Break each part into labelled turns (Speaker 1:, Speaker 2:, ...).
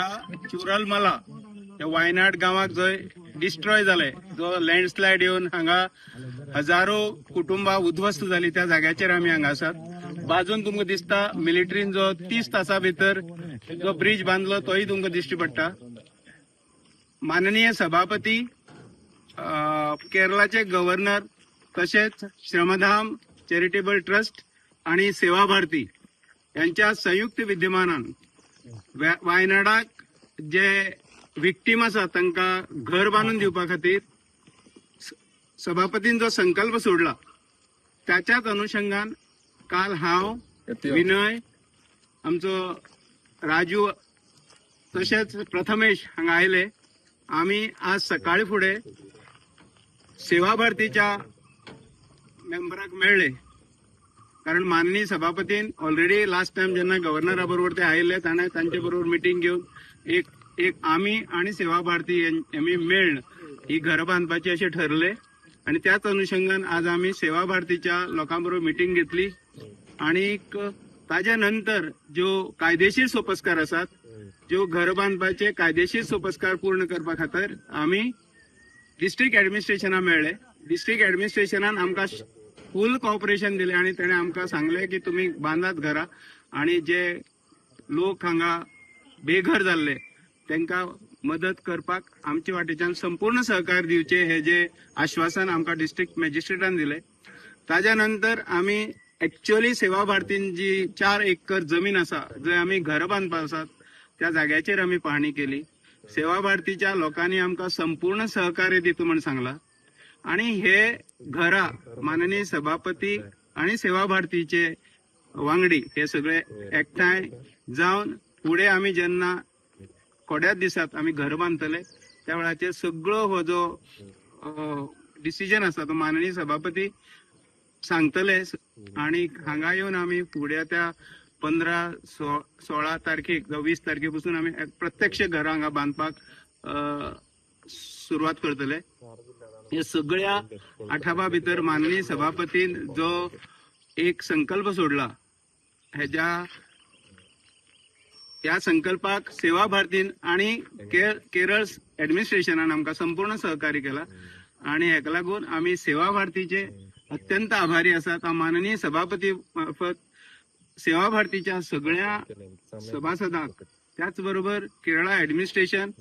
Speaker 1: हांगा चुरलमाला ह्या वायनाड गांवाक जंय डिस्ट्रॉय जाले, जो लँडस्लायड येवन हांगा हजारो कुटुंबां उद्ध्वस्त जाली, त्या जाग्याचेर आमी हांगा आसात. बाजून तुमकां दिसता, मिलिटरीन जो 30 तासा भितर जो ब्रिज बांदलो, तोय तुमकां दिश्टी पडटा. माननीय सभापती, केरळाचे गव्हर्नर, तशेंच श्रमधाम चॅरिटेबल ट्रस्ट आणि सेवा भारती यांच्या संयुक्त विद्यमानान वायनाडाक जे विक्टीम आसा तांकां घर बांदून दिवपा खातीर सभापतीन जो संकल्प सोडला, त्याच्याच अनुषंगान काल हांव, विनय, आमचो राजू, तशेंच प्रथमेश हांगा आयले. आमी आज सकाळी फुडें सेवा भारतीच्या मेंबराक मेळ्ळे, कारण माननीय सभापतीन ऑलरेडी लास्ट टायम जेन्ना गव्हर्नरा बरोबर ते आयिल्ले, ताणें तांचे बरोबर मिटींग घेवन एक एक आमी आणि सेवा भारती आमी मेळ्ळ ही घरां बांदपाची अशें ठरले आणि त्याच अनुषंगान आज आमी सेवा भारतीच्या लोकां बरोबर मिटींग घेतली. आणि ताज्या नंतर ज्यो कायदेशीर सोपस्कार आसात, ज्यो घर बांदपाचे कायदेशीर सोपस्कार पूर्ण करपा खातीर आमी डिस्ट्रिक्ट ऍडमिनिस्ट्रेशना मेळ्ळे. डिस्ट्रिक्ट ऍडमिनिस्ट्रेशनान आमकां फूल कॉपरेशन दिलें आनी ताणें आमकां सांगलें की तुमी बांदात घरां आणि जे लोक हांगा बेघर जाल्ले तांकां मदत करपाक आमचे वाटेच्यान संपूर्ण सहकार दिवचे, हे जे आश्वासन आमकां डिस्ट्रिक्ट मॅजिस्ट्रेटान दिलें. ताज्या नंतर आमी एक्च्युअली सेवा भारतीन जी 4 एकर जमीन आसा, जंय आमी घरां बांदपाक आसात, त्या जाग्याचेर आमी पाहणी केली. सेवा भारतीच्या लोकांनी आमकां संपूर्ण सहकार्य दिता म्हण सांगला आणि हे घरा माननीय सभापती आणि सेवा भारतीचे वांगडी हे सगळे एकठांय जावन फुडें आमी जेन्ना थोड्याच दिसात आमी घर बांदतले, त्या वेळाचेर सगळो हो जो डिसिजन आसा तो माननीय सभापती सांगतले. आणि हांगा येवन आमी फुडें त्या 15 16 तारखेक जावं 20 तारखे पासून आमी प्रत्यक्ष घरां हांगा बांदपाक सुरवात करतले. हे सगळ्या आठाबा भितर माननीय सभापतीन जो एक संकल्प सोडला, हेज्या ह्या संकल्पाक सेवा भारतीन आणि केरळ ऍडमिनिस्ट्रेशनान आमकां संपूर्ण सहकार्य केला आणि हेका लागून आमी सेवा भारतीचे अत्यंत आभारी आसात. माननीय सभापती मार्फत सेवा भारतीच्या सगळ्या सभासदांक, त्याच बरोबर केरळा ऍडमिनिस्ट्रेशन,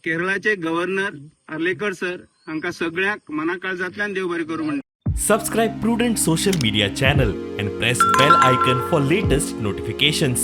Speaker 1: केरळाचे गव्हर्नर आर्लेकर सर हांकां सगळ्यांक मनाकाळजांतल्यान देव बरें करूं म्हणटा.
Speaker 2: Subscribe Prudent Social Media channel and press bell icon for latest notifications.